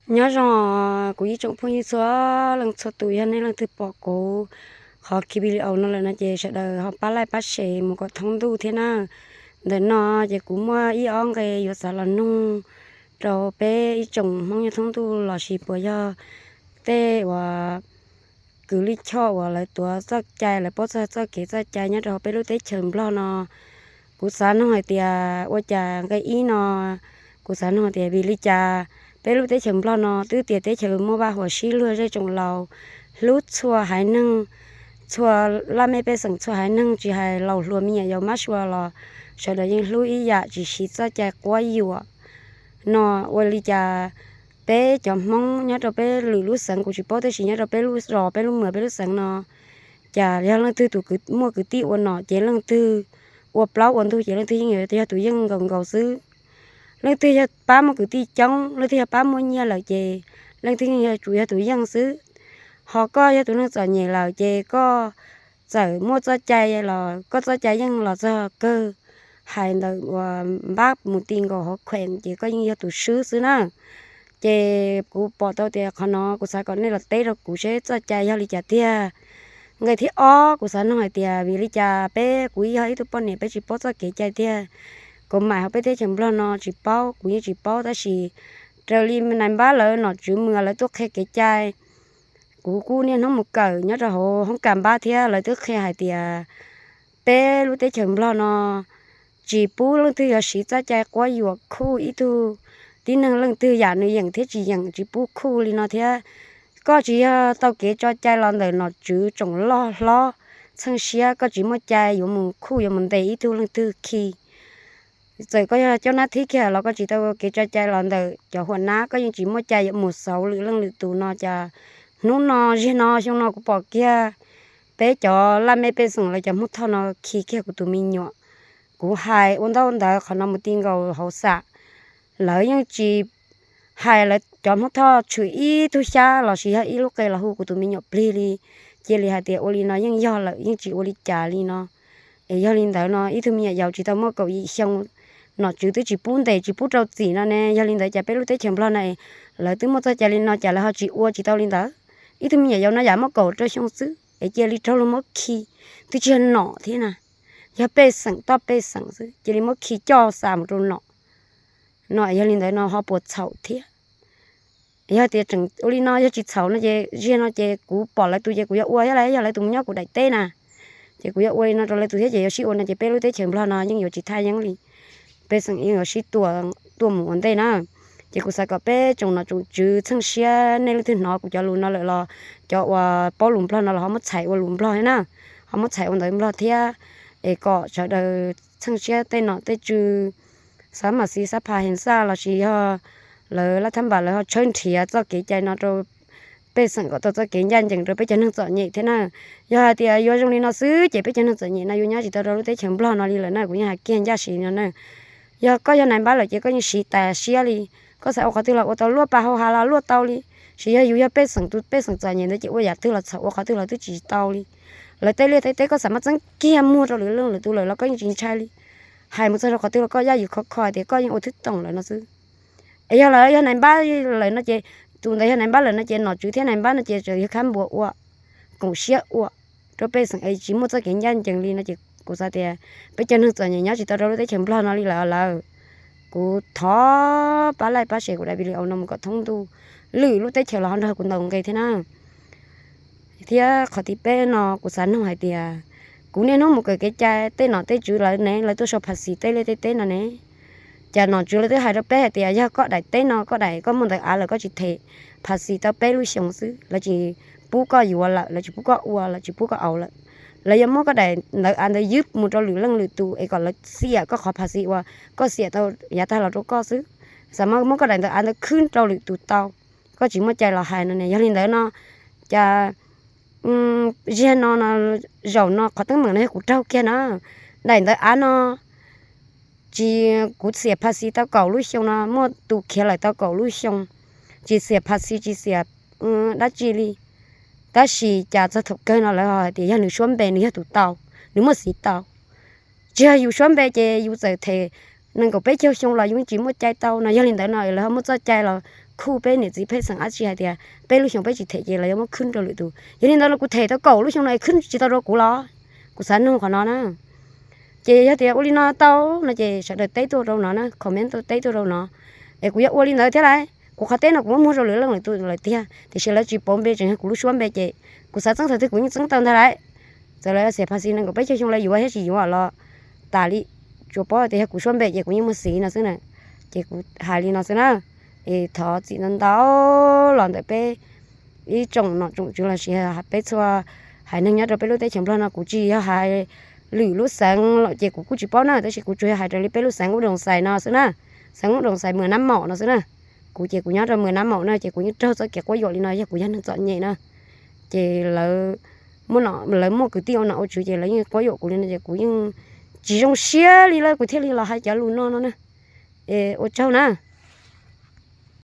Nyob zoo kuv ib tsoom phooj ywg txhua leej txhua tus, yog nej leej twg pom kuv qhov ki video no lawm no ces sawv daws ho pab like pab share mus kom thoob ntuj thiab na. Ntawm no ces kuv muaj ib ob nqe yuav xav los nug rau peb ib tsoom Hmoob nyob thoob ntuj lossis puas yog tej uas kws lij choj uas lawv tuav txoj cai, lawv paub txog txoj kev txoj cai nyob rau hauv peb lub teb chaws Nplog no. Kuv xav nug hais tias ua cas nqe ib no, kuv xav nug tias vim li cas peb lub teb chaws Nplog no twb tias teb chaws muaj vaj huam sib luag zej tsoom laus, hlub txhua haiv neeg, txhua laj mej pej xeem txhua haiv neeg tsis hais laus hluas me nyuam yaus mab sua los sawv daws yeej hlub ib yam tsis siv txoj cai quab yuam no. Ua li cas peb cov Hmoob nyob rau peb lwm lub xeev kuv tsis paub tab sis nyob rau peb lub zos peb lub mws peb lub xeev no cas yog leej twg tus muaj kwv tij ua nom ces leej twg ua plaub ua ntug ces leej twg yeej yog tus yeej nkaus nkaus xwb. Leej twg yog pab muaj kwv tij coob, leej twg yog pab muaj nyiaj lawm ces leej twg yeej yog tus yeej xwb. Ho koj yog tus neeg txom nyem lawm ces koj txawm muaj txoj cai los koj txoj cai yeej los txog kawg, hais ntawm uas npab mus ti nkaus hauv khuem ces koj yeej yog tus swb xwb na. Ces kuv pom tau tias qhov no kuv xav kom nej los teb rau kuv seb txoj cai yog li cas tiag. Nqe thib ob kuv xav nug hais tias vim li cas peb, kuv yog ib tug poj niam peb tsis paub txoj kev cai tiag. Kuv mam hauv peb teb chaws Nplog no tsis paub, kuv yeej tsis paub tab sis raws li nais npab lawv nom tswv mws lawv tuaj qhia kev cai, kuv kuj niaj hnub mus kawm nyob rau hauv hoob kas npab thiab lawv twb qhia hais tias peb lub teb chaws Nplog no tsis pub leej twg yuav siv txoj cai quab yuam khuj ib tug tib neeg leej twg yam nws yeem thiab tsis yeem tsis pub khuj li no thiab. Koj tsis yog tau kev tso cai los ntawm nom tswv tsoom loj hlob txheej siab koj tsis muaj cai yuav mus khuj yuav mus ntes ib tug leej twg khi. Txawm koj yog coj nab thib kiag los koj tsis tau kev tso cai los ntawm cov huam nab koj yeej tsis muaj cai yuav mus xauv lwm leej lwm tus no cas hnub no ziag no xyoo no kuv pom kiag peb cov laj mej pej xeem lawv cov Hmoob Thoj no khi kiag kuv tus me nyuam. Kuv hais ua ntaub ntawv qhov no mus ti nkaus hauv xam, lawv yeej tsis hais lawv cov Hmoob Thoj tshwm ib tug xyab lossis yog ib lub qe los hu kuv tus me nyuam plig li. Cia li hais tias ua li no yeej yog lawm yeej tsis ua li cas li no. Es yog li ntawd no ib tug me nyuam yaus tsis tau muaj kaum yim xyoo, nom tswv twb tsis pub ntes tsis pub rau txim no ne, yog li ntawd cas peb lub teb chaws Nplog na lawv twb muaj txoj cai li no cas lawv ho tsis ua tsis tau li ntawd. Ib tug me nyuam yaus no yam muaj kaum rau xyoo xwb es cia li raug luag muab khi, twb tsis yog nom thiab na, yog pej xeem toj pej xeem xwb cia li muab khi coj xa mus rau nom no. Yog li ntawd no ho puas txhaum thiab? Yog tias tseem ua li no yog tsis txhaum no ces ziag no ces kuv pom lawv tus ces kuv yuav ua thiab lauj, yog lawv tus mus nyob kuv daim teb na, ces kuv yuav ua li no rau lawv tus thiab ces yuav sib ua no ces peb lub teb chaws Nplog no yeej yuav tsis thaj yeeb li, pej xeem yeej yuav sib tua tuaj mus ua ntej na. Ces kuv xav kom peb tsoom nom tsoom tswv txheej siab nej leej twg hnov kuv cov lus no lawm los cov uas paub lus Nplog no los ho muab txhais ua lus Nplog thiab na, ho muab txhais ua ntawv Nplog thiab, es kom sawv daws txheej siab tej nom tej tswv, xab mas xis xab pha heev xaj lossis yog lawv lab thab npas lawv ho tshawb nrhiav txoj kev cai no rau pej xeem kom tau txoj kev ncaj ncees rau peb cov neeg txom nyem thiab na. Yog hais tias yuav zoo li no xwb ces peb cov neeg txom nyem no yuav nyob tsis tau rau lub teb chaws Nplog no li lawm na, kuv yeej hais kiag ncaj siv no na. Yog koj yog nais npab lawm ces koj yeej siv tas siab li, koj xav ua qhov twg los ua tau, luaj pa hau ha los luaj tau li. Tsis yog yus yog pej xeem tus pej xeem txom nyem ntawd ces ua yam twg los txhaum ua qhov twg los twb tsis tau li. Lawv tej liaj tej teb koj xav muab txeeb kiag muag rau lwm leej lwm tus lawm los koj yeej tsis ntshai li. Hais mus txog rau qhov twg los koj yaj yus khov kho hais tias koj yeej ua twb toom lawm no xwb. Es yog lawv yog nais npab lawm no ces, tus ntawd yog nais npab lawm no ces nom tswv thiab nais npab no ces tseem yog khab npua ua, koom siab ua rau pej xeem es tsis muaj txoj kev ncaj ncees li no ces kuv xav tias peb cov neeg txom nyem nyob tsis tau rau lub teb chaws Nplog no li lawm lawm. Kuv thov pab like pab share kuv daim video no mus kom thoob ntuj, lwm lub teb chaws los ho nrog kuv ntaus nqe thiab na. Thiab qhov thib peb no kuv xav nug hais tias, kuv niaj hnub mus kawm kev cai, tej nom tej tswv lawv ne lawv tuaj sau phas xis tej liaj tej teb no ne, cas nom tswv lawv twb hais rau peb hais tias yog koj daim teb no koj daim koj muaj ntawv av lawm koj tsis them phas xis tau peb lub xyoos xwb lawv tsis pub koj yuav lawm, lawv tsis pub koj ua lawm, tsis pub koj aus lawm. Lawv yuav muab koj daim ntawv av ntawd ywb mus rau lwm leej lwm tus es kom lawv xiam koj qhov phas xis uas koj xiam tau yav tag los rau koj xwb. Xam mas muab koj daim ntawv av ntawd khwb rau lwm tus tau, koj tsis muaj cai los hais no ne. Yog li ntawd no, cas ziag no no, zaum no qhov teeb meem no yog kuv raug kiag na. Daim ntawv av no tsis, kuv xiam phas xis tau kaum lub xyoo no, muaj tus khiav lawm tau kaum lub xyoo, tsis xiam phas xis tsis xiam dab tsi li. Tab sis cas txog thaum kawg no lawv ho hais tias yog nws suab npe nws yog tus tau, nws muaj xiv tau. Tsis yog yus suab npe ces yus txawm them nees nkaum peb caug xyoo los yus tsis muaj cai tau no. Yog li ntawd no lawv ho muaj txoj cai los khuj peb niam txiv pej xeem dab tsi hais tias peb lub xyoo peb tsis them ces lawv yuav muab khwb rau lwm tus. Yog li ntawd no kuv them tau kaum lub xyoo no es khwb tsis tau rau kuv los? Kuv xav nug qhov no na. Ces yog tias ua li no tau no ces sawv daws teb tuaj rau no na, comment tuaj teb tuaj rau no, es kuv yuav ua li ntawd thiab lauj. Kuv qhov teb no kuv muab muag rau lwm leej lwm tus lawm tiag, tiam sis lawv tsis pauv npe, tseem yog kuv lub suab npe ces kuv xav txeeb thaum twg kuv yeej txeeb tau ntag lauj. Txawm lawv xeem phas xis nees nkaum peb caug xyoo lawv yuav thiab tsis yuav los tas li, tsuas paub tias yog kuv suab npe ces kuv yeej muaj xiv no xwb na. Ces kuv hais li no xwb na. Es thov txim ntau ntau los ntawm peb ib tsoom nom tsoom tswv los sis peb txhua haiv neeg nyob rau peb lub teb chaws Nplog no, kuv tsis yog hais lwm lub xeev los ces kuv kuj tsis paub na, tab sis kuv tsuas yog hais raws li peb lub xeev Ub Doos Xais no xwb na, xeev Ub Doos Xais Mws Nab Maum no xwb na. Kuv ces kuv nyob rau Mws Nab Maum na ces kuv yeej raug txoj kev quab yuam li no yog kuv yog neeg txom nyem na. Ces lawv, lawv muaj kwv tij ua nom ua tswv ces lawv yeej quab yuam kuv li no ces kuv yeej tsis zoo siab li lawm kuv thiaj li los hais cov lus no no na. Es ua tsaug na.